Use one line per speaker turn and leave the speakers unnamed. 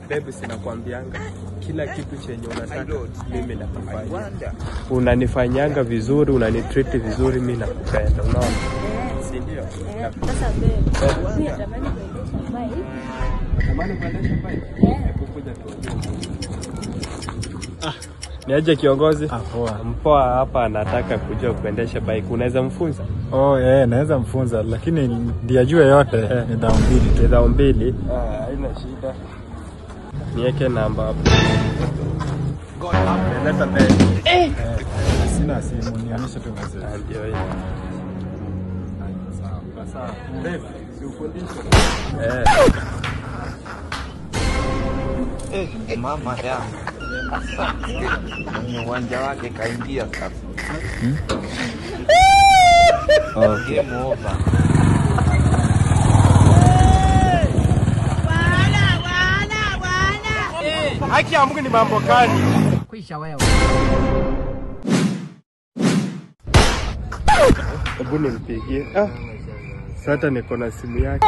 Babe, sinakwambianga kila kitu chenye unataka mimi nakufanyia. Unanifanyanga vizuri, unanitreat vizuri, mimi nakupenda, unaona? Si ndio?
Sasa babe, mimi natamani kuendesha bike.
Natamani kuendesha bike. Hebu kuja tuongee. Niaje kiongozi?
Poa.
Mpoa hapa anataka kujua kuendesha bike. Unaweza mfunza?
Oh, naweza mfunza, lakini ndiye ajue yote ni dhao mbili tu.
Ni dhao mbili? Haina shida. Niweke namba hapo. Leta mbele.
Sina simu, nionyeshe tu message.
Ndio hiyo.
Sawa.
Sawa. Babe, si ufundishe.
Mama yangu mwenye uwanja wake kaingia sasa.
Okay.
Game over.
Haki ya Mungu ni mambo gani?
Kwisha wewe.
Hebu nimpigie. Sasa niko na simu yake.